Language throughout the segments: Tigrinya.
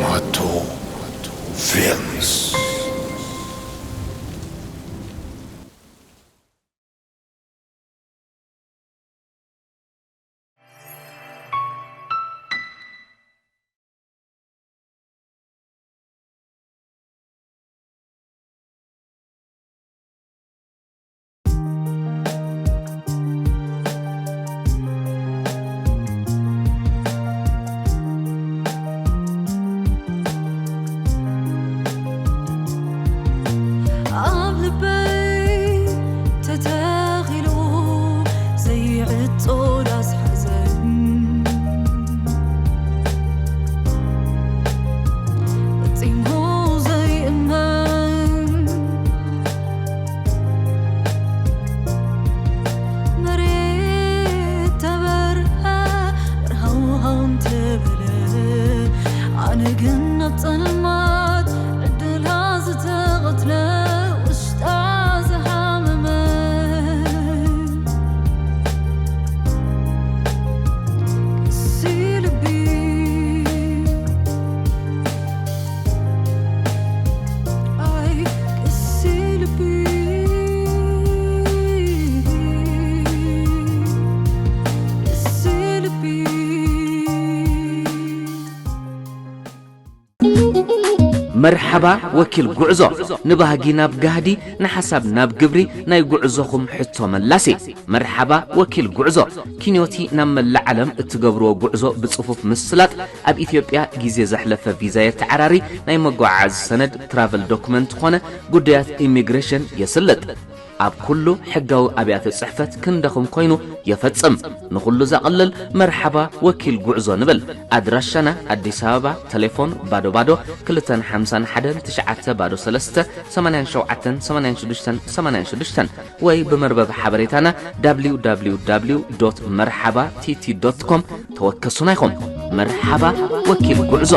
ማቶ ፊልምስ። ኣብ ልበይ ተተኺሉ ዘይዕጾ ዳስ ሓዘን፣ ፈጺሙ ዘይእመን። መሬት ተበርሀ፣ በርሃው ሃው እንተበለ፣ ኣነ ግን ኣብ ጸልማት ዕድላ ዝተቐትለ፣ ውሽጣ ዝሃመመ ቅሲ ልቢ፣ ኣይ ቅሲ ልቢ፣ ቅሲ ልቢ። መርሓባ ወኪል ጉዕዞ፣ ንባህጊ ናብ ጋህዲ፣ ንሓሳብ ናብ ግብሪ፣ ናይ ጉዕዞኹም ሕቶ መላሲ። መርሓባ ወኪል ጉዕዞ፣ ኪንዮቲ ናብ መላእ ዓለም እትገብርዎ ጉዕዞ ብጽፉፍ ምስላጥ፣ ኣብ ኢትዮጵያ ግዜ ዘሕለፈ ቪዛ የተዓራሪ፣ ናይ መጓዓዓዚ ሰነድ ትራቨል ዶክመንት ኾነ ጉዳያት ኢሚግሬሽን የስልጥ። ኣብ ኩሉ ሕጋዊ ኣብያተ ጽሕፈት ክንደኹም ኮይኑ የፈጽም። ንኹሉ ዘቕልል መርሓባ ወኪል ጉዕዞ ንብል። ኣድራሻና ኣዲስ ኣበባ፣ ቴሌፎን ባዶ ባዶ ክልተን ሓምሳን ሓደን ትሽዓተ ባዶ ሰለስተ ሰማንያን ሸውዓተን ሰማንያን ሽዱሽተን ሰማንያን ሽዱሽተን ወይ ብመርበብ ሓበሬታና www.merhaba.tt.com ተወከሱና ኢኹም። መርሓባ ወኪል ጉዕዞ።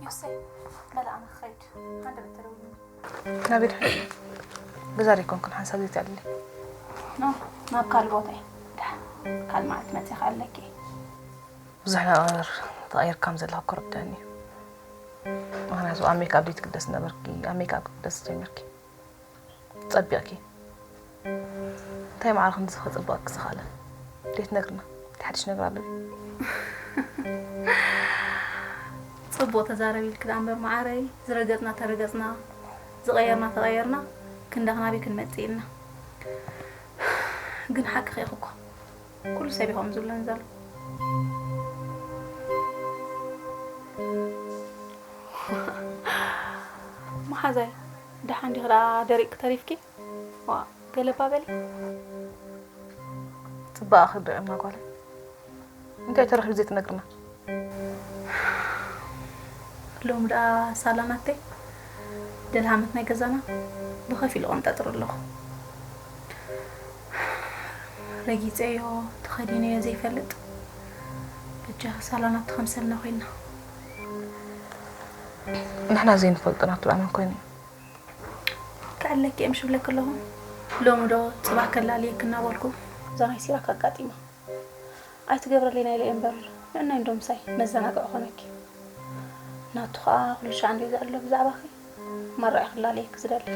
ዮሴ፣ በል ኣነ ክኸይድ። ሃንደበት ተደውሉኒ። ናበይ ድሕሪ? ገዛ ደይኮንክን ሓንሳብ ዘይትዕልሊ? ኖ፣ ናብ ካልእ ቦታ እየ። ደሓን ካልእ መዓልቲ መፂእኻ ኣለኪ። ብዙሕ ነገር ተቐይርካ ከም ዘለኻ እኮ ርድኣኒ እዩ። ምኽንያቱ ኣብ ሜክኣፕ ድዩ ትግደስ ነበርኪ? ኣብ ሜክኣፕ ክትግደስ ጀሚርኪ። ጸቢቕኪ። እንታይ ማዕረ ክንድዚ ክጽብቐኪ ዝኸኣለ? ደይትነግርና? እንታይ ሓድሽ ነገር ኣሎ ድዩ? ጽቡቕ ተዛረቢ ኢልኪ ደኣ እምበር መዓረይ፣ ዝረገጽና ተረገጽና፣ ዝቐየርና ተቐየርና፣ ክንዳኽና ኣበይ ክንመጽእ ኢልና። ግን ሓቅኺ ኢኺ እኮ። ኩሉ ሰብ እዩ ከምኡ ዝብለኒ ዘሎ። መሓዛይ፣ ደሓን ዲኺ ደኣ ደሪቕኪ ተሪፍኪ? ዋእ፣ ገለ እባ በሊ። ጽባቐኺ ርኢና ጓለይ። እንታይ ተረኺቡ ዘይትነግርና? ሎሚ ደኣ ሳላ ናተይ ደልሃመት ናይ ገዛና ብኸፊል እቆንጣጥሮ ኣለኹ። ረጊጸዮ ተኸዲነዮ ዘይፈልጥ በጃኺ ሳላ ናቱ ከምሰልና ኮይና። ንሕና ዘይንፈልጦ ናቱ ደኣ መን ኮይኑ እዩ? ክዕለኪ እየ ምሽ ብለኪ ኣለኹ። ሎሚ ዶ ጽባሕ ከላልየኪ እናበልኩ እዛ ናይ ሲራክ ኣጋጢማ። ኣይትገብረለይ ናይ ኢለ እምበር ንዕናይ እንዶ ምሳይ መዘናግዒ ኮነኪ። ናቱ ኸኣ ኩሉ ሻዕ እንድዩ ዝዕሎ ብዛዕባኺ። ማራ እየ ክላለየኪ ዝደሊ።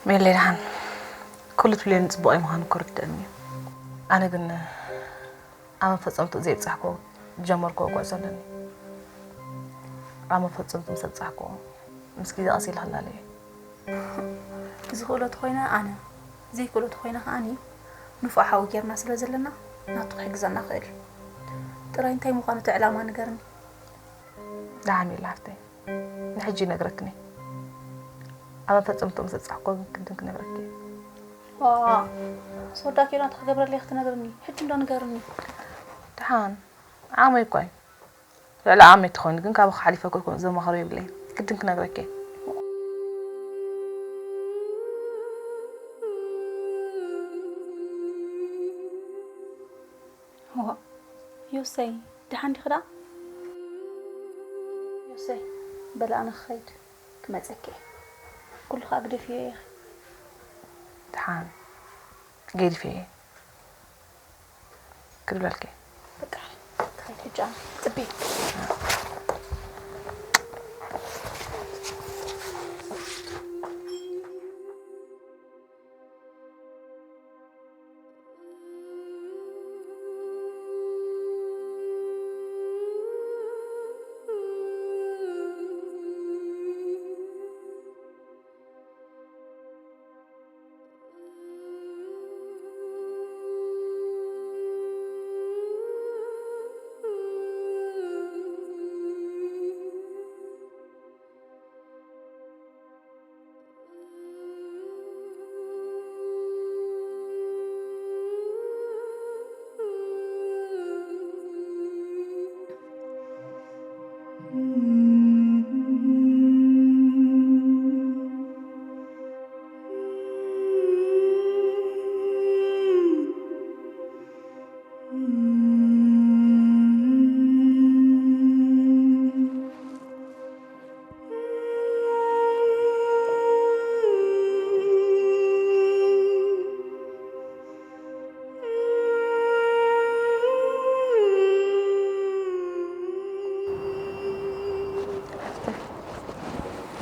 ሜለይ ደሓን ኩሉ ትብልዮ ንጽቡቐይ ምዃኑ እኮ ርድኣኒ እዩ። ኣነ ግን ኣብ መፈጸምትኡ ዘይብጻሕክዎ ዝጀመርክዎ ጉዕዞ ኣለኒ። ኣብ መፈጸምትኡ ምስ ኣብጻሕክዎ ምስ ግዜ ቀስ ኢለ ክላለዮ እየ። ዝኽእሎ ተኾይነ ኣነ፣ ዘይክእሎ ተኾይነ ከኣኒ ንፉዕ ሓው ጌርና ስለ ዘለና ናቱ ክሕግዘና ክእል። ጥራይ እንታይ ምዃኑ እቲ ዕላማ ንገርኒ። ደሓን እዩ ሓፍተይ፣ ንሕጂ ይነግረክኒ። ኣብ መፈጸምትኦም ዘብጻሕክዎ ግን ቅድም ክነግረኪ እየ። ዋ፣ ሶዳ ኬና ተክገብረለይ ክትነግርኒ፣ ሕጂ እንዶ ንገርኒ። ደሓን፣ ዓመይ እኳ እዩ። ልዕሊ ዓመይ ተኾይኑ ግን ካብኺ ሓሊፈ ክልኩን ዘማኽሮ የብለይ። ግድን ክነግረኪ እየ። ዋ፣ ዮሰይ፣ ደሓን ዲኺ ደኣ? ዮሰይ፣ በል ኣነ ክኸይድ፣ ክመጸኪ እየ። ኩሉ ኸኣ ግደፍዮ ኢኺ። ደሓን፣ ገዲፈ እየ። ክድብለልኪ። በቃ፣ ትኸይድ ሕጂ ኣነ። ጽበይ።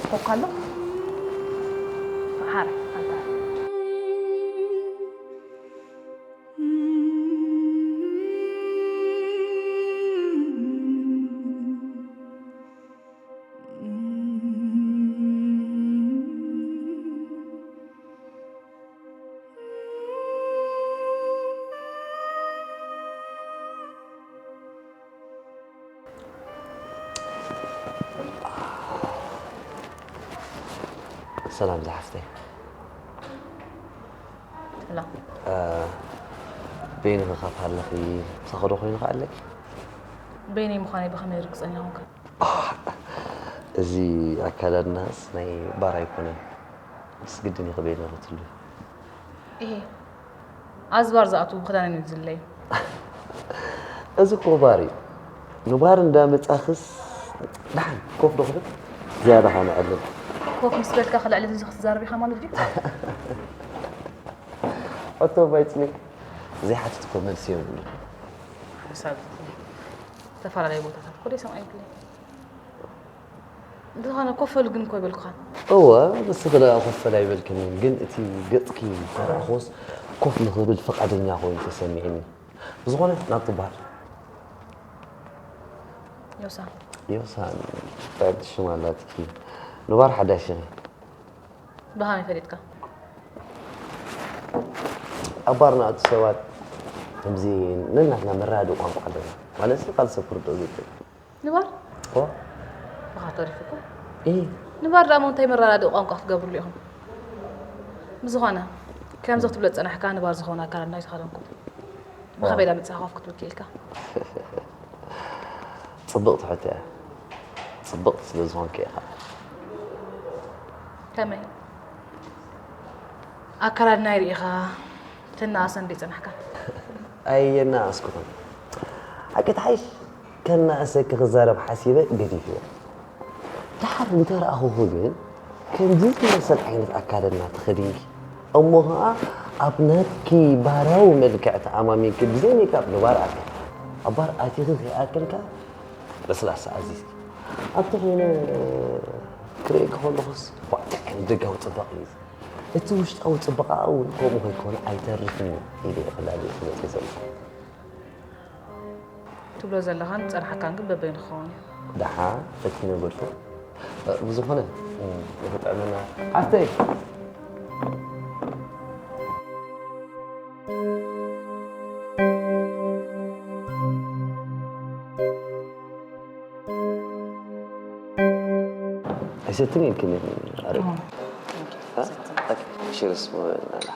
ኮካ ኣሎ? ሓር፣ ኣንታ። ሰላም ዝሓፍተይ። ሰላም። እ፣ በይንኺ ካብ ሃለኺ ምሳኺ ዶ ኮይኑ ከ ኣለኪ? በይነይ ምዃነይ ብኸመይ ርግጸኛ ኾንካ? ኣህ፣ እዚ ኣከዳድናስ ናይ ባር ኣይኮነን። ምስ ግድን ኢኺ በይንኺ ትህልዊ። እሄ፣ ኣብዚ ባር ዝኣትዉ ብኽዳነን እዩ ዝለዩ። እዚ እኮ ባር እዩ። ንባር እንዳመጻኽስ ደሓን ኮፍ ዶ ክብል? ዝያዳ ኸኣ ነዕልል። ኮፍ ምስ በልካ ክልዕልል እዚ ክትዛረብ ኢኻ ማለት ድዩ? ሕቶ ባይጽኒት ዘይሓትት እኮ መልሲ የብሉን። ሓሳብ ዝተፈላለዩ ቦታታት እኮ ደይ ሰምዓ ይብለይ። ብዝኾነ ኮፍ በሉ ግን እኮ ይበልኩኻ። እወ፣ ንስኺ ደኣ ኮፍ በል ኣይበልክንን፣ ግን እቲ ገጽኪ ተረኣኹስ ኮፍ ንኽብል ፍቓደኛ ኮይኑ ተሰሚዕኒ። ብዝኾነ ናብቲ በሃል። ዮሳ። ዮሳ፣ ጥዕምቲ ሽም ኣላትኪ። ንባር ሓዳሽ ኢኺ። ብኸመይ ፈሊጥካ? ኣብ ባር ንኣቱ ሰባት ከምዚ ነናትና መረዳድኢ ቋንቋ ኣለና። ማለትሲ ካልሲ ክርድኦ ዘይክእል። ንባር? እወ። ብኻ ተሪፉ እኮ። እይ። ንባር ደኣ እንታይ መረዳድኢ ቋንቋ ክትገብርሉ ኢኹም? ብዝኾነ፣ ከምዚ ክትብሎ ዝጸናሕካ ንባር ዝኾነ ኣካላትና ኣይተኸደንኩን። ብኸመይ እወ። ደኣ መጺኻ ኮፍ ክትብል ክኢልካ? ጽብቕቲ ሕቶ እያ። ጽብቕቲ ስለ ዝኾንኪ ኢኻ። ከመይ? ኣከዳድናይ ርኢኻ ትነኣሰ እንድዩ ጸናሕካ? ኣየነኣስኩኹን። ሓቂ ትሓይሽ፣ ከነኣሰኪ ክዛረብ ሓሲበ ገዲፍዮ። ደሓር እንተ ረኣኹኺ ግን፣ ከምዚ ዝመሰል ዓይነት ኣካዳድና ተኸዲንኪ፣ እሞ ኸኣ ኣብ ናትኪ ባህርያዊ መልክዕ ተኣማሚንኪ ብዘይ ሜክኣፕ ንባር ኣትያ። ኣብ ባር ኣቲኺ ከይኣከልካ ለስላሳ ኣዚዝኪ። ኣብቲ ኾይነ ክርእየኪ ከለኹስ፣ ዋእ፣ እንታይ ዓይነት ደጋዊ ጽባቐ እዩ እዚ? እቲ ውሽጣዊ ጽባቐኣ እውን ከምኡ ከይኮነ ኣይተርፍን እዩ ኢለ እየ ፈላልየ ክመጽእ ዘለኹ። ትብሎ ዘለኻን ዝጸንሓካን ግን በበይኑ ክኸውን እዩ። ደሓ፣ እቲ ነገር ዶ? ብዝኾነ፣ እም፣ ንኽጥዕመና። ሓፍተይ። ኣይሰትን ኢልክኒ፣ ኣረ። ኦ፣ ኦኬ፣ እ? ኣይሰትን። ኦኬ፣ ሽርስ ምበልና።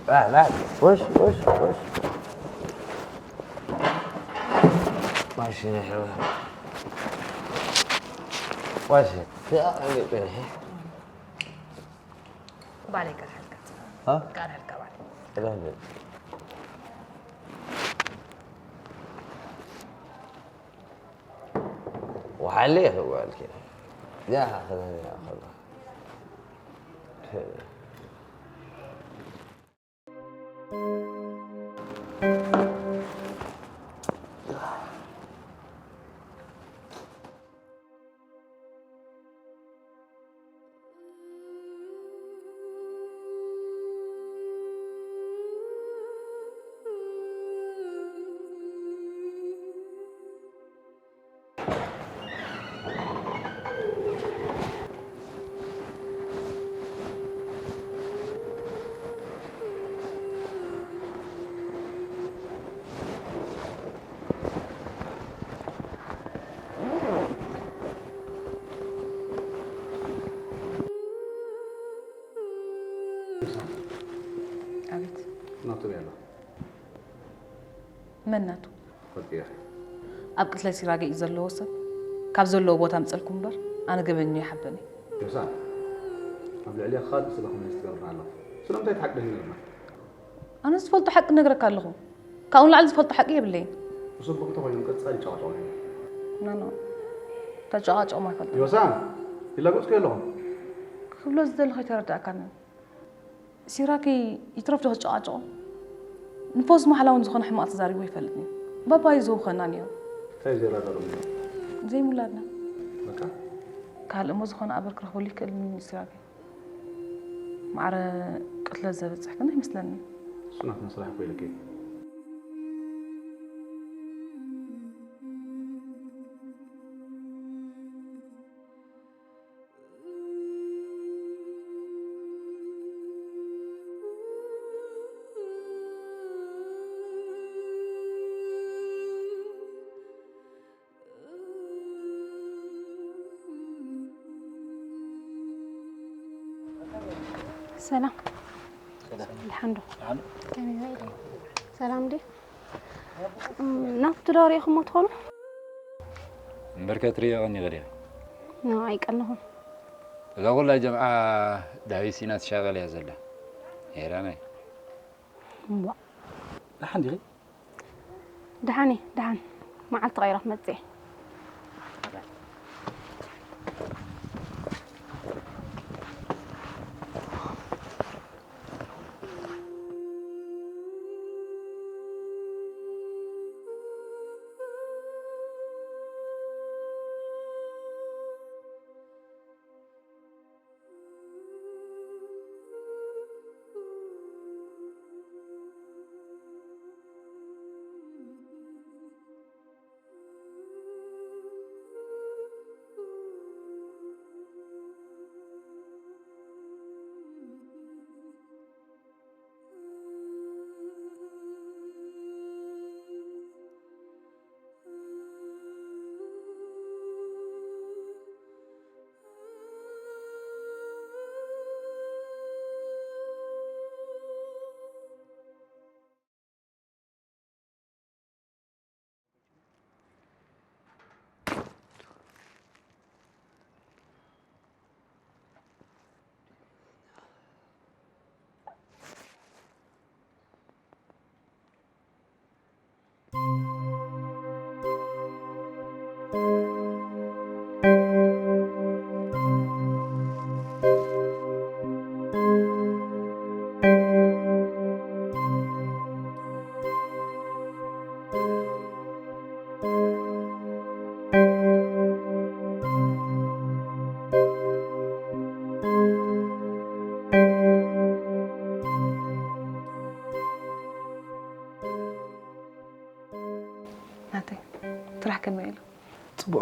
لا، لا، وش، وش، وش؟ ماشي، نحن. ماشي. يا عمي، بنحي. ባሌ ቀርሐልካ። ها؟ ቀርሐልካ ባሌ። لا، لا. وحالي هو الكلام. يا أخي، يا أخي. ኣቤት። ናቱ ያለ መን ናቱ? ፈጢር። ኣብ ቅትለት ሲራገ እዩ ዘለዎ ሰብ። ካብ ዘለዎ ቦታ ምጸልኩም እምበር፣ ኣነ ገበኛ ይሓበኒ። ዮሳ፣ ኣብ ልዕሊ ካልእ ስለ ዝኾነ ዝትገብርና ኣለኹ። ስለምንታይ እቲ ሓቂ ደይነግርና? ኣነ ዝፈልጦ ሓቂ ነግረካ ኣለኹ። ካብኡ ንላዕሊ ዝፈልጦ ሓቂ የብለይን። ብጽቡቕ እንተኾይኖም ቀጻሊ ይጨቓጨቑ እዮም። ኖ፣ ኖ። ተጨቓጨቑም ኣይፈልጡን። ዮሳ፣ ይላገጽኩ ኣለኹ። ክብሎ ዝደለኹ ኣይተረዳእካንን። ሲራክ ይትረፍ ዶ ክጨቓጨቑ? ንፈውሲ ማሕላ እውን ዝኾነ ሕማቕ ተዛሪቡ ኣይፈልጥን እዩ። ባባዩ ዝውኸና ነይሩ። እንታይ ዘይረዳድኦም ነይሩ? ዘይሙላድና። በቃ። ካልእ እሞ ዝኾነ ኣበር ክረኽበሉ ይክእል ሲራክ። ማዕረ ቅትለት ዘብጽሕ ግን ኣይመስለንን። እሱ ናትና ስራሕ እኮ ኢለኪ። ሰላም። ሰላም። ደሓን ዶ? ደሓን። ከመይ ውዒልኩም? ሰላም ድዩ? እም፣ ናቱ ዶ ርኢኹሞ ትኾኑ? እምበርከ ትርእዮ ቀኒኺ ዲኺ? ኖ፣ ኣይቀነኹን። እዛ ኩላ ጀምዓ ዳዊት ሲና ትሻቐል እያ ዘላ። ሄራናይ። እምቧ። ደሓን ዲኺ? ደሓን እየ፣ ደሓን። መዓልቲ ቀይረ ክመጽእ እየ።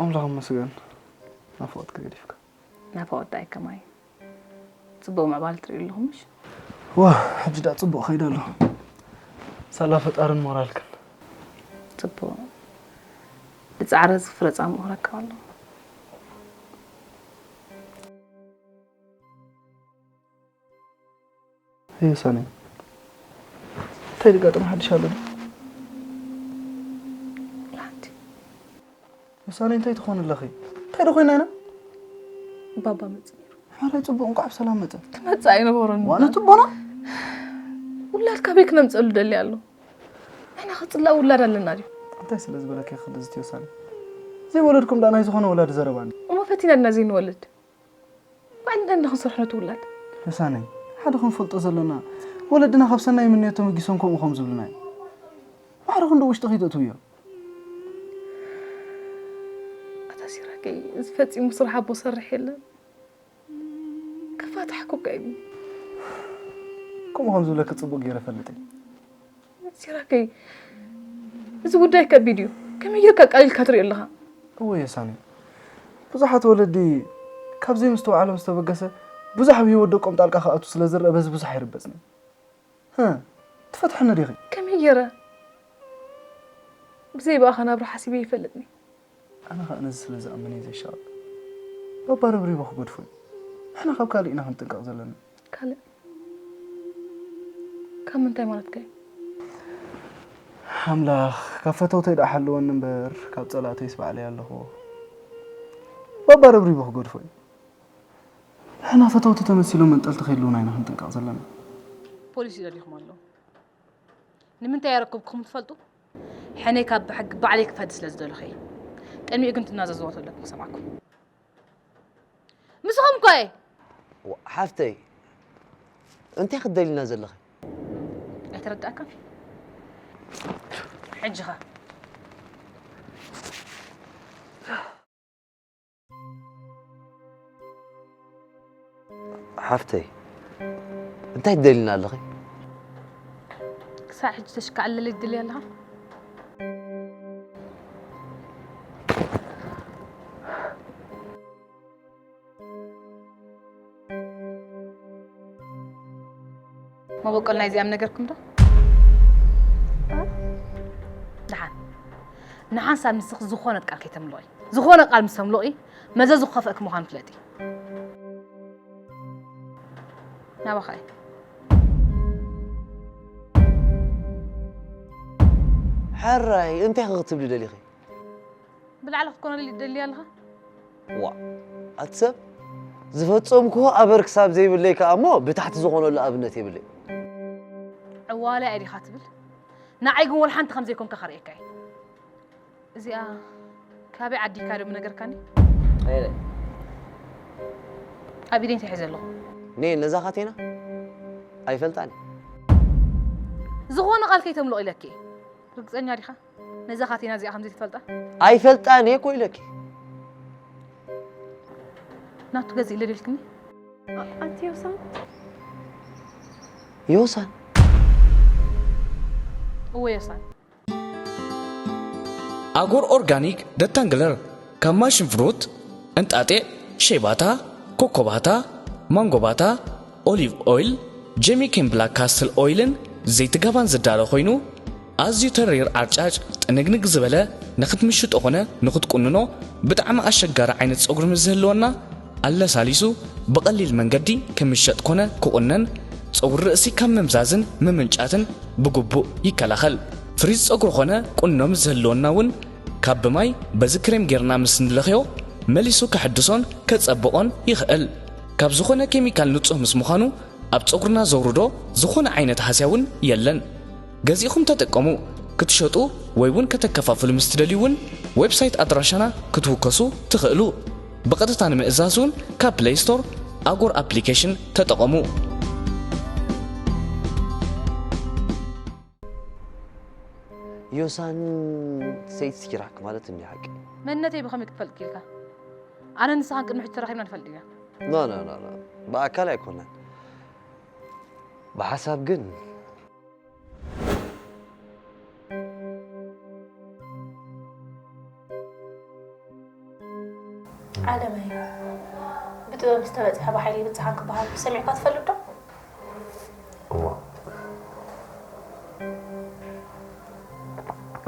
ኣምላኽ ይመስገን። ናፍቖትካ ገዲፍካ። ናፍቖት ደኣ ከማይ። ጽቡቕ ምዕባለ ትርእዩ ኣለኹም ምሽ? ዋ፣ ሕጂ ደኣ ጽቡቕ ከይዱ ኣሎ። ሳላ ፈጣርን ሞራልክን። ጽቡቕ። ብጻዕሪ ዝፍረ ጻምኡ ክረክብ ኣሎ። ሄይ ውሳኔ፣ እንታይ ድጋጥም ሓድሽ ኣሎ? ሓንቲ ውሳኔ እንታይ ትኾን ኣለኺ? እንታይ ዶ ኮይና ኢና? ባባ መጽእ ነይሩ። ሓራይ ጽቡቕ፣ እንቋዕ ብሰላም መጸ። ክመጽእ ኣይነበሮን። ዋነ ጽቡቕና ውላድ ካበይ ክነምጸሉ ደሊ ኣሎ? ንሕና ክጽላእ ውላድ ኣለና ድዩ? እንታይ ስለ ዝበለኪ ክልዝቲ ውሳኔ? ዘይወለድኩም ደኣ ናይ ዝኾነ ወላዲ ዘረባኒ። እሞ ፈቲና ድና ዘይንወልድ? ባዕልና እንዳ ክንሰርሖ ነቲ ውላድ። ውሳኔ፣ ሓደ ክንፈልጦ ዘለና፣ ወለድና ካብ ሰናይ ምንዮት ተመጊሶም ከምኡ ከም ዝብሉና እዩ። ባሕሪ ክንዶ ውሽጢ ከይተእትውዮ። ኣታ ሲራከይ፣ እዚ ፈጺሙ ስራሕ ኣቦ ሰርሕ የለን። ክፋታሕኩካ እዩ። ከምኡ ከም ዝብለኪ ጽቡቕ ገይረ እፈልጥ እየ። ሲራከይ፣ እዚ ጉዳይ ከቢድ እዩ። ከመይ ጌርካ ቀሊልካ ትሪኦ ኣለኻ? እወ የሳኒ፣ ብዙሓት ወለዲ ካብ ዘይምስትውዓሎም ዝተበገሰ ብዙሕ ኣብ ህይወት ደቆም ጣልቃ ክኣቱ ስለ ዝረአ በዚ ብዙሕ ኣይርበጽን እየ። ህ፣ ትፈትሕኒ ዲኺ? ከመይ ጌረ? ብዘይ ብኣኻ ናብራ ሓሲበ ይፈልጥኒ። ኣነ ኸኣ ነዚ ስለ ዝኣምን እየ ዘይሻቐል። ባባ ረብሪቡ ክገድፎ እዩ። ንሕና ካብ ካልእ ኢና ክንጥንቀቕ ዘለና። ካልእ? ካብ ምንታይ ማለትካ እዩ? ኣምላኽ፣ ካብ ፈተውተይ ደኣ ሓልወኒ እምበር፣ ካብ ጸላእተይስ ባዕለይ ኣለኹ። ባባ ረብሪቡ ክገድፎ እዩ። ንሕና ፈተውቲ ተመሲሎም መንጠልቲ ከይልውና ኢና ክንጥንቀቕ ዘለና። ፖሊስ ይደልይኹም ኣሎ። ንምንታይ ኣረከብኩኹም ትፈልጡ? ሕነ ካብ ብሕጊ ባዕለይ ክፈዲ ስለ ዝደለኹ እየ። ቅድሚኡ ግን ትናዘዝዎ ተለኩም ክሰምዓኩም። ምስኹም እኮ እየ። ሓፍተይ፣ እንታይ ክትደልይና ዘለኺ? ኣይተረዳእካን? ሕጂ ኸ? ሓፍተይ፣ እንታይ ትደልይና ኣለኺ? ክሳዕ ሕጂ ተሽካዕለለይ ትደልይ ኣለኻ? መበቆል ናይዚኣም ነገርኩም ዶ? ደሓን ንሓንሳብ ንስኺ ዝኾነት ቃል ከይተምልቑ። ዝኾነ ቃል ምስ ተምልቑ መዘዙ ክኸፍአክ ምዃኑ ፍለጢ። ናባኻ እዩ። ሕራይ እንታይ ክትብሊ ደሊኺ? ብላዕሊ ክትኮነሉ ትደሊ ኣለኻ? ዋ ኣቲ ሰብ ዝፈጸምክዎ ኣበር ክሳብ ዘይብለይ ከኣ እሞ ብታሕቲ ዝኾነሉ ኣብነት የብለይ። ዕዋላ እያ ዲኻ ትብል? ንዓይ ግን ወላ ሓንቲ ከም ዘይኮንካ ከርእየካ እየ። እዚኣ ካበይ ዓዲካ ዶ ምነገርካኒ? ኣየለ ኣብ ኢደይ እንታይ ሒዘ ኣለኹ? ኔ ነዛ ካቴና ኣይፈልጣን። ዝኾነ ቃል ከይተምልቕ ኢለኪ። ርግጸኛ ዲኻ? ነዛ ካቴና እዚኣ ከምዘይ ትፈልጣ? ኣይፈልጣን እየ እኮ ኢለኪ። ናቱ ገዚእ ኢለ ደልክኒ? ኣንቲ ዮሳን ዮሳን እወ ዮሳን። ኣጎር ኦርጋኒክ ደታንግለር ካብ ማሽን ፍሩት፣ እንጣጢዕ፣ ሸይባታ፣ ኮኮባታ፣ ማንጎባታ፣ ኦሊቭ ኦይል፣ ጀሚኬን ብላክ ካስትል ኦይልን ዘይቲ ጋባን ዝዳሎ ኮይኑ ኣዝዩ ተሪር ዓርጫጭ ጥንግንግ ዝበለ ንኽትምሽጦ ኾነ ንኽትቁንኖ ብጣዕሚ ኣሸጋሪ ዓይነት ፀጉሪ ምስ ዝህልወና ኣለሳሊሱ ብቐሊል መንገዲ ክምሸጥ ኮነ ክቑነን ፀጉሪ ርእሲ ካብ ምምዛዝን ምምንጫትን ብግቡእ ይከላኸል። ፍሪዝ ፀጉሪ ኾነ ቁኖ ምስ ዝህልወና እውን ካብ ብማይ በዚ ክሬም ጌርና ምስ ንለኽዮ መሊሱ ከሐድሶን ከፀብቖን ይኽእል። ካብ ዝኾነ ኬሚካል ንፁህ ምስ ምዃኑ ኣብ ፀጉርና ዘውርዶ ዝኾነ ዓይነት ሃስያ እውን የለን። ገዚእኹም ተጠቀሙ። ክትሸጡ ወይ እውን ከተከፋፍሉ ምስ ትደልዩ እውን ዌብሳይት ኣድራሻና ክትውከሱ ትኽእሉ። ብቐጥታ ንምእዛዝ እውን ካብ ፕለይ ስቶር ኣጎር ኣፕሊኬሽን ተጠቐሙ። ዮሳን ሰይድ ሲራክ ማለት እንዲ ሓቂ መንነተይ ብኸመይ ክትፈልጥ ክኢልካ? ኣነ ንስኻን ቅድሚ ሕጂ ተራኺብና ንፈልጥ ኢና። ኖ ኖ ኖ ኖ ብኣካል ኣይኮነን ብሓሳብ ግን ብጥበብ ዝተበፅሐ ብሓይሊ ይብፅሓን ክበሃል ሰሚዕካ ትፈልጥ ዶ? እዋ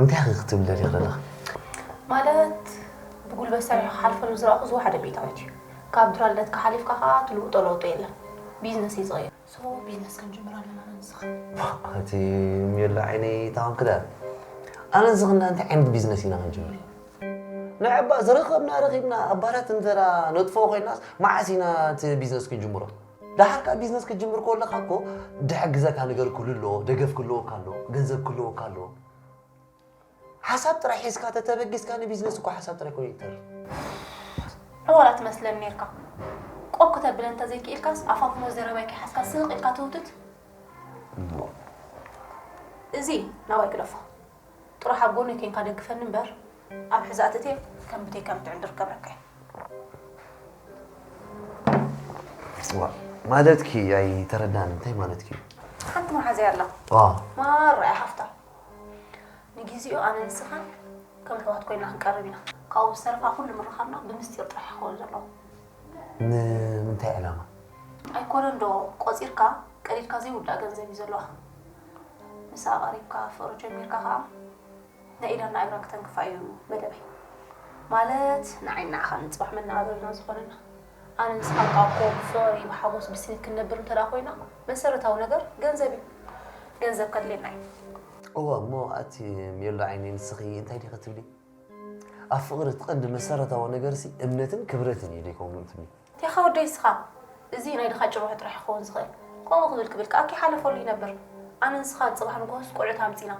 እንታይ ኢኺ ክትብል ደሊኺ ዘለኺ? ማለት ብጉልበት ሰሪሑ ክሓልፈሉ ዝረኣኹ ዝወሓደ ሚእታዊት እዩ። ካብ ድራልነትካ ሓሊፍካ ከዓ ትልውጦ ለውጢ የለን። ቢዝነስ እዩ ዝቕየር። ሶ ቢዝነስ ክንጅምር ኣለና ኣነ ንስኻ። እቲ ሜሎ ዓይነይ ታውን ክዳን ኣነ ንስኽና እንታይ ዓይነት ቢዝነስ ኢና ክንጅምር? ንዕባ ዝረኸብና ረኺብና ኣባላት እንተዳ ነጥፎ ኮይናስ መዓስ ኢና እቲ ቢዝነስ ክንጅምሮ? ደሓር ከዓ ቢዝነስ ክትጅምር ከለካ እኮ ድሕግዘካ ነገር ክህሉ ኣለዎ፣ ደገፍ ክህልወካ ኣለዎ፣ ገንዘብ ክህልወካ ኣለዎ። ሓሳብ ጥራይ ሒዝካ ተተበጊስካ ንቢዝነስ እኮ ሓሳብ ጥራይ ኮይኑ ይተርፍ። ዕዋላ ትመስለኒ ነርካ። ቆብ ክተብል እንተዘይክኢልካስ ኣፋፍኖ ዘረባይ ከይሓዝካ ስቕ ኢልካ ትውትት። እዚ ናባይ ግደፎ። ጥራሕ ኣብ ጎነይ ኮንካ ደግፈኒ እምበር ኣብ ሕዛእ ኣትእትየ ከም ብተይ ከም ትዕንድር ክገብረካ እየ። ዋ ማለትኪ ኣይተረዳን እንታይ ማለትኪ እዩ? ሓንቲ መሓዘያ ኣላ። ዋ ማራ እያ ሃፍታ። ንጊዜኡ ኣነ ንስኻን ከም ኣሕዋት ኮይና ክንቀርብ ኢና። ካብኡ ዝተረፋ ኩሉ ምርኻብና ብምስጢር ጥራሕ ክኸውን ዘለዎ። ንምንታይ ዕላማ? ኣይኮነን ዶ ቆጺርካ ቀዲድካ ዘይውዳእ ገንዘብ እዩ ዘለዋ። ምሳኣ ቀሪብካ ፍቕሪ ጀሚርካ ኸዓ ናይ ኢዳን ናይ እግራን ክተንክፋ እዩ መደበይ። ማለት ንዓይን ንዓኻን ንጽባሕ መነባበሪና ዝኾነና። ኣነ ንስኻን ካብ ኮም ፍቕሪ ብሓጎስ ብስኒት ክንነብር እንተ ደኣ ኮይና መሰረታዊ ነገር ገንዘብ እዩ። ገንዘብ ከድልየና እዩ። እወ እሞ ኣቲ ሜሎ ዓይነይ ንስኺ እንታይ ዲኺ ትብሊ? ኣብ ፍቕሪ እቲ ቀንዲ መሰረታዊ ነገርሲ እምነትን ክብረትን እዩ ደይኮን ግን ትብሊ? ያኻ ወደይ እስኻ እዚ ናይ ድኻ ጭርሖ ጥራሕ ክኸውን ዝኽእል። ከምኡ ክብል ክብል ከኣ ከይሓለፈሉ ይነብር። ኣነ ንስኻን ጽባሕ ንግሆስ ቆልዑት ኣምጺና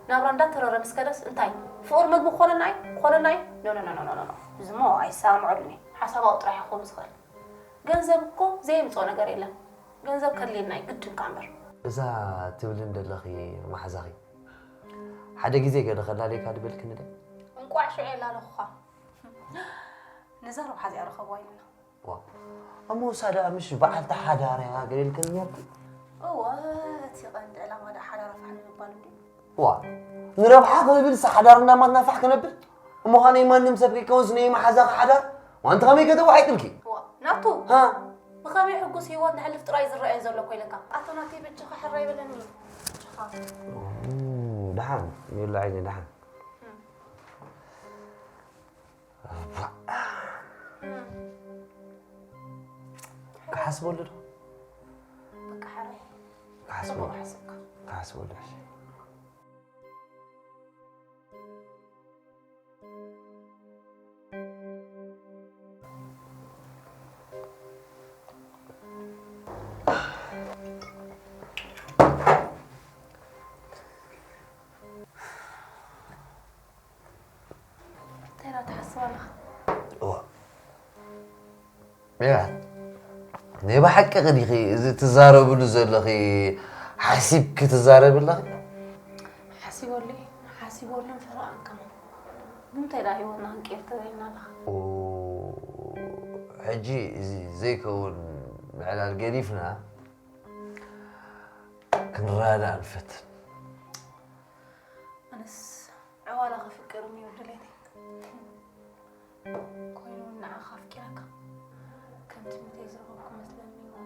ናብራ እንዳተረረ ምስ ከደስ እንታይ ፍቕሪ መግቢ ክኾነና እዩ? ክኾነና እዩ? ኖ ኖ ኖ ኖ ኖ እዚ እሞ ኣይሰማምዐሉን እየ። ሓሳባዊ ጥራሕ ክኸውን ዝኽእል። ገንዘብ እኮ ዘየምጽኦ ነገር የለን። ገንዘብ ከድልየና እዩ ግድን ከኣ እምበር። እዛ ትብልን ደለኺ መሓዛኺ ሓደ ግዜ ገለ ከላልየካ ድበልክኒ ደ? እንቋዕ ሽዑ የላለኹኻ። ነዛ ረብሓ እዚኣ ረኸብዋ ኢልና። ዋ እሞ ንሳ ደኣ ምሽ በዓልቲ ሓዳር እያ ገለ ኢልክኒ ነርኪ? እወ እቲ ቀንዲ ዕላማ ደኣ ሓዳር ኣፋሕ ንምባል እንድዩ። ዋ ንረብሓ ክብል ሓዳርና ማትና ፋሕ ክነብል እሞ ኸኣ ናይ ማንም ሰብ ከይከውንስ ናይ መሓዛኺ ሓዳር ዋንቲ ከመይ ከተዋሒጥልኪ? ዋ ናቱ ሃ ብኸመይ ሕጉስ ህይወት ነሕልፍ ጥራይ ዝረኣዮ ዘሎ እኮ ኢለካ። ኣቶ ናተይ በጃኻ ሕራይ በለኒ። በጃኻ። ደሓን ሜሉ ዓይኒ ደሓን። ክሓስበሉ ዶ? በቃ ሕራይ ክሓስበሉ ሓሰብካ። ክሓስበሉ ሕጂ። እንታይ ዳ ትሓስብ ኣለኻ? እዋ ሜላት ናይ ብሓቂ ዲኺ እዚ ትዛረብሉ ዘለኺ ሓሲብኪ ትዛረቢ ኣለኺ? ሓሲበሉ እየ ሓሲበሉን ፈረቓን ከማን። ንምንታይ ደኣ ህይወትና ክንቅይር ተደሊና ኣለኻ? ሕጂ እዚ ዘይከውን ምዕላል ገዲፍና ክንረዳዳእ ንፈትን። ኣነስ ዕዋላ ከፍቅር እዩ ድሌተይ። ኮይኑ እውን ንዓኻ ኣፍቂረካ ከም ትምኒተይ ዝረኸብኩ መስለኒ እምበር።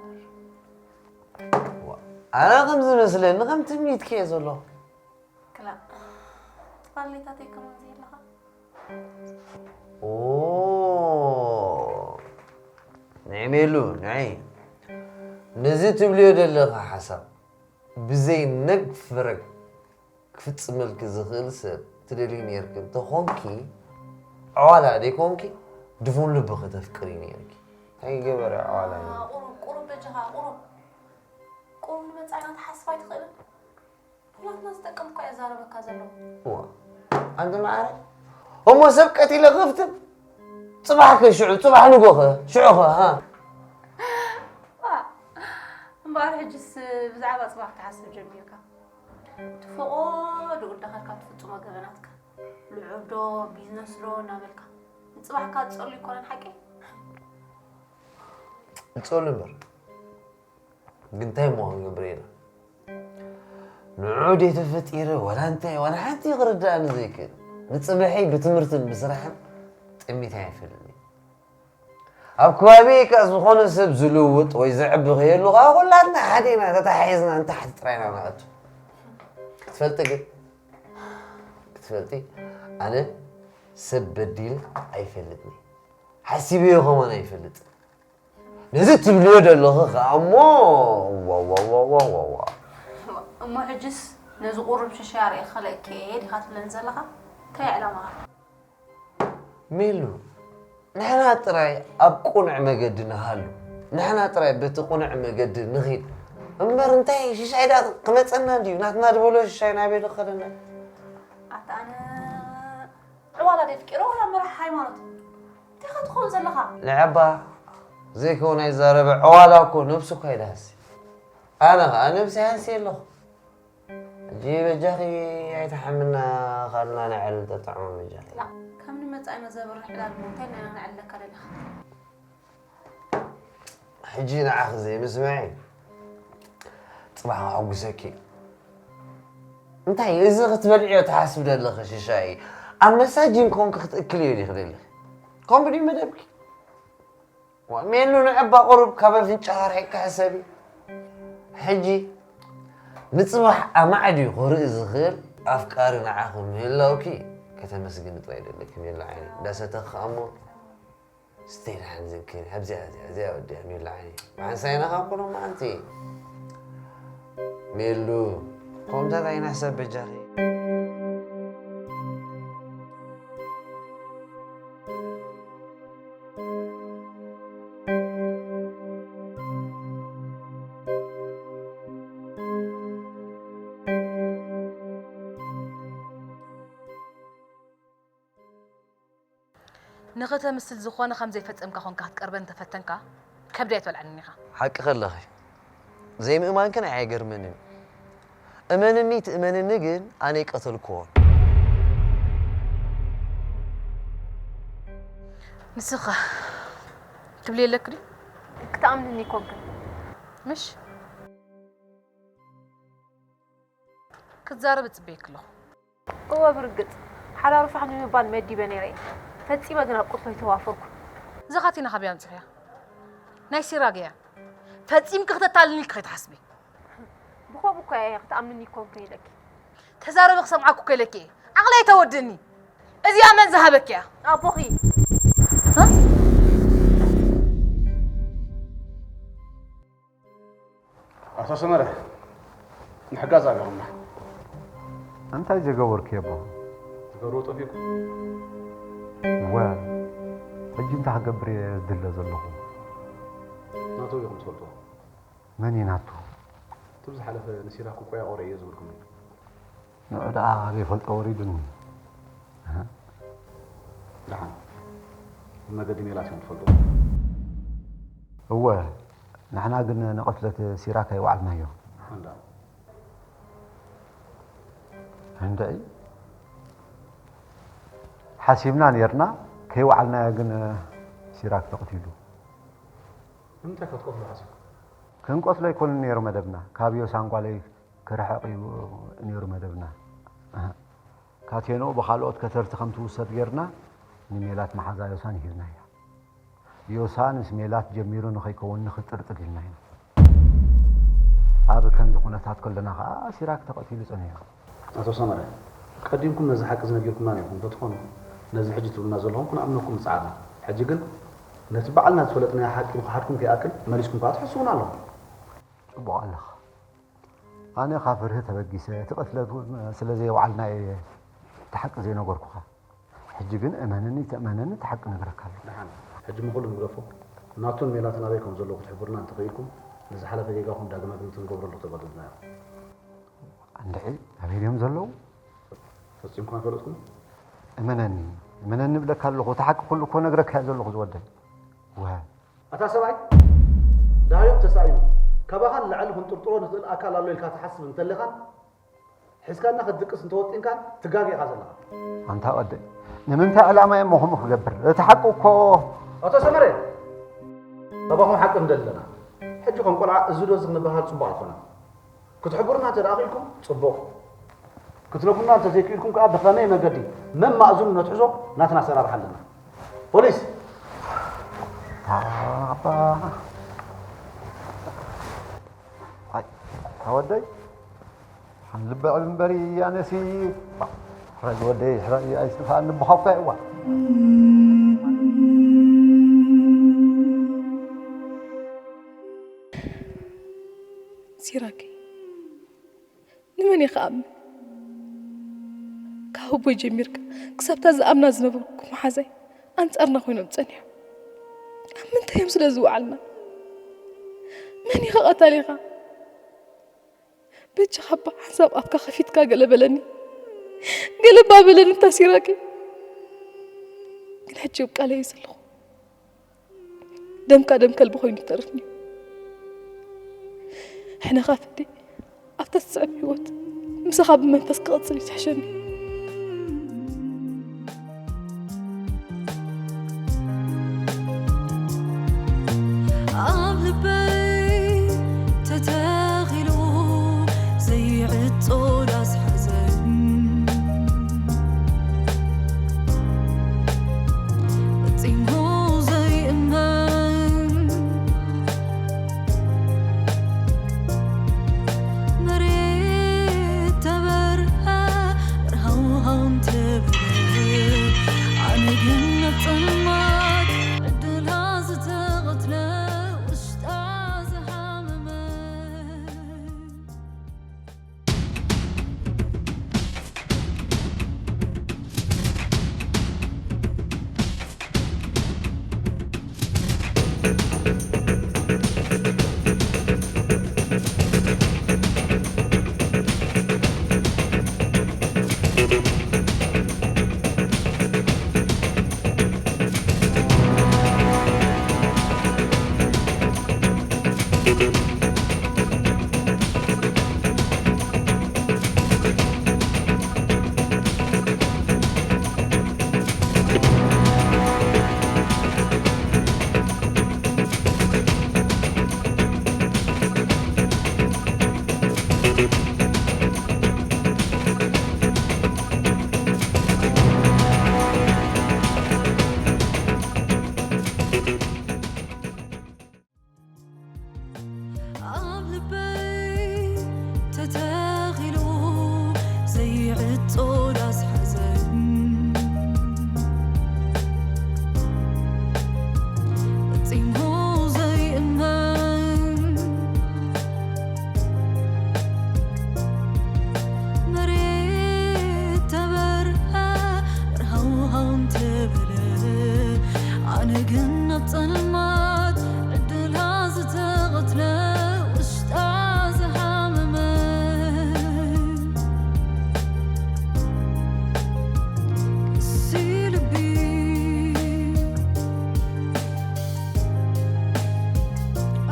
ኣነ ከም ዝመስለኒ ከም ትምኒትኪ እየ ዘለኹ። ክላእ ጥቓ ድሌታተይ ከማን ዘየለኻ። ንዒ ሜሉ ንዒ ነዚ ትብልዮ ዘለኻ ሓሳብ ብዘይ ነግ ፍረግ ክፍጽመልኪ ዝኽእል ሰብ ትደልዪ ኔርኪ እንተኾንኪ፣ ዕዋላ ደይኮንኪ ድፉን ልቢ ከተፍቅሪ ኔርኪ። እንታይ ገበረ ዕዋላ እዩ? ቁሩብ ቁሩብ በጃኻ ቁሩብ ቁሩብ ንመጻኢና ትሓስብ ኣይትኽእልን? ኩላትና ዝጠቅም እኮ እየ ዛረበካ ዘለኹ። እዋ ኣንቲ መዓረ እሞ ሰብ ቀቲለ ክፍትን? ጽባሕ ከ ሽዑ ጽባሕ ንጎኸ ሽዑኸ ሃ? እምበኣር ሕጅስ ብዛዕባ ጽባሕ ክትሓስብ ጀሚርካ። እቲ ፈቖዶ እንዳኸድካ ትፍጽሞ ገበናትካ ልዑል ዶ ቢዝነስ ዶ እናበልካ ንጽባሕካ ትጸሉ ይኮነን ሓቂ? ንጸሉ እምበር ግን እንታይ እሞ ክንገብር ኢና? ንዑ ድየ ተፈጢረ ዋላ እንታይ ዋላ ሓንቲ ክርድኣኒ ዘይክእል ንጽባሐይ ብትምህርትን ብስራሕን ጠሚተ ኣይፈልጥን እየ። ኣብ ከባቢ ከ ዝኾነ ሰብ ዝልውጥ ወይ ዝዕቢ ከየሉ ከዓ ኩላትና ሓደ ኢና ተታሒዝና ንታሕቲ ጥራይ ኢና ንኣቱ። ክትፈልጢ ግን ክትፈልጢ ኣነ ሰብ በዲል ኣይፈልጥን፣ ሓሲበዮ ከማን ኣይፈልጥን። ነዚ ትብልዮ ዘለኺ ከዓ እሞ ዋዋዋዋዋዋ። እሞ ሕጅስ ነዚ ቁሩብ ሽሻ ርኢኺ ክልእኪ እየ ዲኻ ትብለኒ ዘለኻ? እንታይ ዕላማኻ? ሜሉ፣ ንሕና ጥራይ ኣብ ቁኑዕ መገዲ ንሃሉ፣ ንሕና ጥራይ በቲ ቁኑዕ መገዲ ንኺድ እምበር እንታይ ሽሻይ ዳ ክመፀና ድዩ? ናትና ዝበሎ ሽሻይ ናበይ ዶ ክኸደና? ኣታ ኣነ ዕዋላ ደፍቂሮ ወላ መራሕ ሃይማኖት እንታይ ክትኸውን ዘለኻ? ንዐባ ዘይከውን ኣይዛረበ። ዕዋላ እኮ ነብሱ እኳ ይድሃሲ። ኣነ ኸዓ ነብሲ ሃሲ ኣለኹ። ሕጂ በጃኺ ኣይትሓምና፣ ካልና ንዕል ተጥዕሞ በጃኺ። ላ፣ ከም ንመጻኢና ዘብርህ ዕላል እንታይ ኢልና ነዕል ኣለካ ደለኻ? ሕጂ ንዓኺ ዘይምስምዒ ጽባሕ ከሐጉሰኪ እዩ። እንታይ እዚ ክትበልዕዮ ትሓስቢ ደለኺ ሽሻይ? ኣብ መሳጅን ኮንኪ ክትእክልዮ ዲኺ ደለኺ? ከምኡ ድዩ መደብኪ? ዋ፣ ሜሉ ንዕባ ቁሩብ ካብ ኣፍንጫኻ ርሒቕካ ሕሰቢ። ሕጂ ንጽባሕ ኣማዕድዩ ክርኢ ዝኽእል ኣፍቃሪ ንዓኺ ምህላውኪ ከተመስግኒ ጥራይ ደለኪ ሜሉ ዓይነይ። እንዳሰተኺ ከኣ እሞ ስተይ ደሓን ዝንክኒ። ኣብዚኣ፣ እዚኣ፣ እዚኣ ወዲኣ ሜሉ ዓይነይ። መዓንሳይና ካብ ኩሎም መዓንቲ። ሜሉ፣ ከምታት ኣይንሕሰብ በጃኺ። ንኽተምስል ዝኾነ ከም ዘይፈጸምካ ኾንካ ክትቀርበኒ እንተፈተንካ ከብደይ ኣይትበልዓንን ኢኻ። ሓቂ ከለኺ ዘይምእማንኪ ንዓይ ኣይገርመንን እዩ። እመንኒ ትእመንኒ ግን ኣነ ኣይቀተልክዎን። ንስኻ ትብሊ የለክ ድዩ? ክትኣምንኒ ይኮንክን ምሽ? ክትዛረብ እጽበየኪ ኣለኹ። እወ ብርግጽ ሓላሩ ፋሕ ንምባል መዲበ ነይረ እየ። ፈጺመ ግን ኣብ ቅትሎ ኣይተዋፈርኩን። እዛ ካቲና ካበይ ኣምጺኽያ? ናይ ሲራክ እያ። ፈጺምኪ ክተታልልኒ ኢኺ ከይትሓስቢ። ብኸምኡ እኮ እየ ክትኣምንኒ ይኮንክን ኢለኪ። ተዛረቢ ክሰምዓኪ እኮ ኢለኪ እየ። ዓቕለይ ኣይተወድእኒ። እዚኣ መን ዝሃበኪ እያ? ኣቦኺ። ኣቶ ሰመረ፣ ንሕጋዝ ኣቢኹምና። እንታይ ዘይገበርኩ የቦ? ትገብርዎ ጠፊእኩም። እወ፣ ሕጂ እንታይ ክገብር እየ ዝድለ ዘለኹ? ናቶ ኢኹም ትፈልጥዎ? መን እዩ ናቶ? እቲ ብዝሓለፈ ንሲራክ ቆያ ቆረ እየ ዝብልኩም። ንዑ ደኣ ኣበይ ፈልጦ ወሪዱኒ። ደሓን ብመገዲ ሜላት እዮም ትፈልጡ? እወ፣ ንሕና ግን ንቕትለት ሲራክ ኣይወዓልናዮ። እንዳ እንድዒ ሓሲብና ኔርና፣ ከይወዓልናዮ ግን ሲራክ ተቕቲሉ። ንምንታይ ከ ትቐትሎ ሓሲብኩም? ክንቀትሎ ኣይኮነን ነይሩ መደብና፣ ካብ ዮሳን ጓለይ ክርሕቕ እዩ ነይሩ መደብና። ካቴንኡ ብኻልኦት ከተርቲ ከም ትውሰድ ጌርና ንሜላት መሓዛ ዮሳን ሂብናያ። ዮሳን ምስ ሜላት ጀሚሩ ንኸይከውን ንኽጥርጥር ኢልና ኢና። ኣብ ከምዚ ኩነታት ከለና ኸኣ ሲራክ ተቐቲሉ ጸኒሑ። ኣቶ ሰመረ፣ ቀዲምኩም ነዚ ሓቂ ዝነጊርኩምና ኔርኩም እንተትኾኑ ነዚ ሕጂ ትብሉና ዘለኹም ክንኣምነኩም ምጸዓርና። ሕጂ ግን ነቲ ባዕልና ዝፈለጥናዮ ሓቂ ምኽሓድኩም ከይኣክል መሊስኩም ከኣ ትሕስዉና ኣለኹም። ጽቡቕ ኣለኻ። ኣነ ካብ ፍርሂ ተበጊሰ እቲ ቅትለት እውን ስለ ዘየውዓልና እየ እቲ ሓቂ ዘይነገርኩኻ። ሕጂ ግን እመነኒ ተእመነኒ እቲ ሓቂ እነግረካ ኣለኹ። ደሓን፣ ሕጂ እሞ ኩሉ ንግደፎ። ናቱን ሜላትን ኣበይ ከም ዘለዉ ክትሕብሩና እንተኽኢልኩም፣ ንዝሓለፈ ጌጋኹም ዳግመ ግምት ክንገብረሉ ተገደድና ኢና። እንድዒ ኣበይ ድዮም ዘለዉ? ፈጺምኩም ኣይፈለጥኩምን? እመነኒ፣ እመነኒ እብለካ ኣለኹ፣ እቲ ሓቂ ኩሉ እኮ ነግረካ እየ ዘለኹ ዝወደይ። ወ። ኣታ ሰብኣይ፣ ደሃዮም ተሳኢኑ፣ ካባኻ ንላዕሊ ክንጥርጥሮ ንኽእል ኣካል ኣሎ ኢልካ ትሓስብ እንተለኻን ሒዝካና ክትድቅስ እንተወጢንካን ትጋገ ኢኻ ዘለኻ። ኣንታ ወደይ፣ ንምንታይ ዕላማ እየ እሞ ከምኡ ክገብር? እቲ ሓቂ እኮ። ኣቶ ሰመረ፣ ካባኹም ሓቂ ንደሊ ኣለና። ሕጂ ከም ቆልዓ እዚ ዶ እዚ ክንበሃል ጽቡቕ ኣይኮነን። ክትሕብሩና እንተ ደኣ ክኢልኩም ጽቡቕ። ክትነግሩና እንተ ዘይክኢልኩም ከኣ ብኸመይ መገዲ መማእዝኑ ነትሕዞ ናትና ኣሰራርሓ ኣለና። ፖሊስ! ኣባ ኣይ ኣወደይ ልበዕ እምበሪ ኣነሲ ሕረግ ወደይ ሕረግ ኣይስፋ ንብኸኳ እዋ ሲራኪ ንመን እየ ክኣምን? ካብ ኣቦይ ጀሚርካ ክሳብታ ዝኣምና ዝነበርኩ መሓዛይ ኣንጻርና ኮይኖም ጸኒሖም። ኣብ ምንታይ እዮም ስለ ዝወዓልና? መን ኢኻ ቀታሊኻ? በጃኻ እባ ሓንሳብ ኣፍካ ከፊትካ ገለ በለኒ። ገለ እባ በለኒ እታ ሲራኪ። ግን ሕጂ ኣብ ቃለይ እየ ዘለኹ። ደምካ ደም ከልቢ ኮይኑ ይተርፍኒ። ሕነኻ ፍዲ ኣብታ ትስዕብ ህይወት ምሳኻ ብመንፈስ ክቕጽል ይትሕሸኒ። ኣብ ልበይ ተተኺሉ ዘይዕጾ ዳስ ሓዘን ፈጺሙ ዘይእመን መሬት ተበርሀ በርሃውሃው እንተበለ ኣነ ግን ኣብ ጸልማት ዕድላ ዝተቐትለ ውሽጣ ዝሃመመ ኣብ ልበይ ተተኺሉ ዘይዕጾ ዳስ ሓዘን ፈጺሙ ዘይእመን መሬት ተበርሀ በርሃውሃው እንተበለ ኣነ ግን ኣብ ጸልማት ዕድላ ዝተቐትለ ውሽጣ ዝሃመመ ቅሲ ልቢ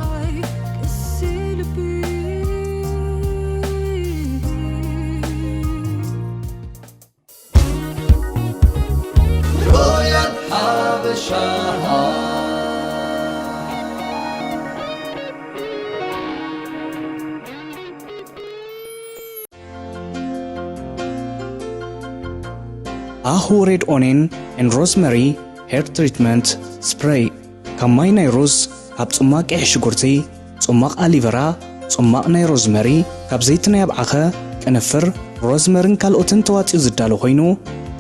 ኣይ ቅሲ ልቢ ሮያል ሓበሻ ኣሁ ሬድ ኦኔን ኤን ሮዝመሪ ሄር ትሪትመንት ስፕሬይ ካብ ማይ ናይ ሩዝ፣ ካብ ጽማቕ ቀይሕ ሽጉርቲ፣ ጽማቕ ኣሊቨራ፣ ጽማቕ ናይ ሮዝመሪ፣ ካብ ዘይቲ ናይ ኣብዓኸ፣ ቅንፍር፣ ሮዝመርን ካልኦትን ተዋጺኡ ዝዳሎ ኮይኑ፣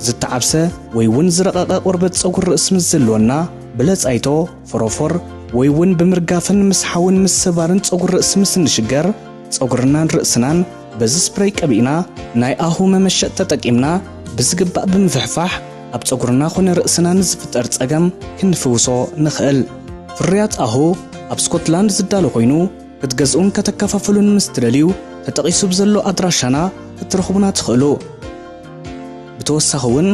ዝተዓብሰ ወይ እውን ዝረቐቐ ቆርበት ጸጉሪ ርእሲ ምስ ዝህልወና፣ ብለጻይቶ፣ ፎሮፎር፣ ወይ እውን ብምርጋፍን ምስሓውን ምስባርን ጸጉሪ ርእሲ ምስ እንሽገር፣ ጸጉርናን ርእስናን በዚ ስፕሬይ ቀቢእና ናይ ኣሁ መመሸጥ ተጠቂምና ብዝግባእ ብምፍሕፋሕ ኣብ ጸጉርና ኮነ ርእስና ንዝፍጠር ጸገም ክንፍውሶ ንኽእል። ፍርያት ኣሁ ኣብ ስኮትላንድ ዝዳሎ ኮይኑ ክትገዝኡን ከተከፋፍሉን ምስ ትደልዩ ተጠቒሱ ብዘሎ ኣድራሻና ክትረኽቡና ትኽእሉ። ብተወሳኺ እውን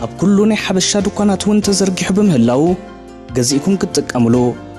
ኣብ ኩሉ ናይ ሓበሻ ድኳናት እውን ተዘርጊሑ ብምህላዉ ገዚእኩም ክትጥቀምሉ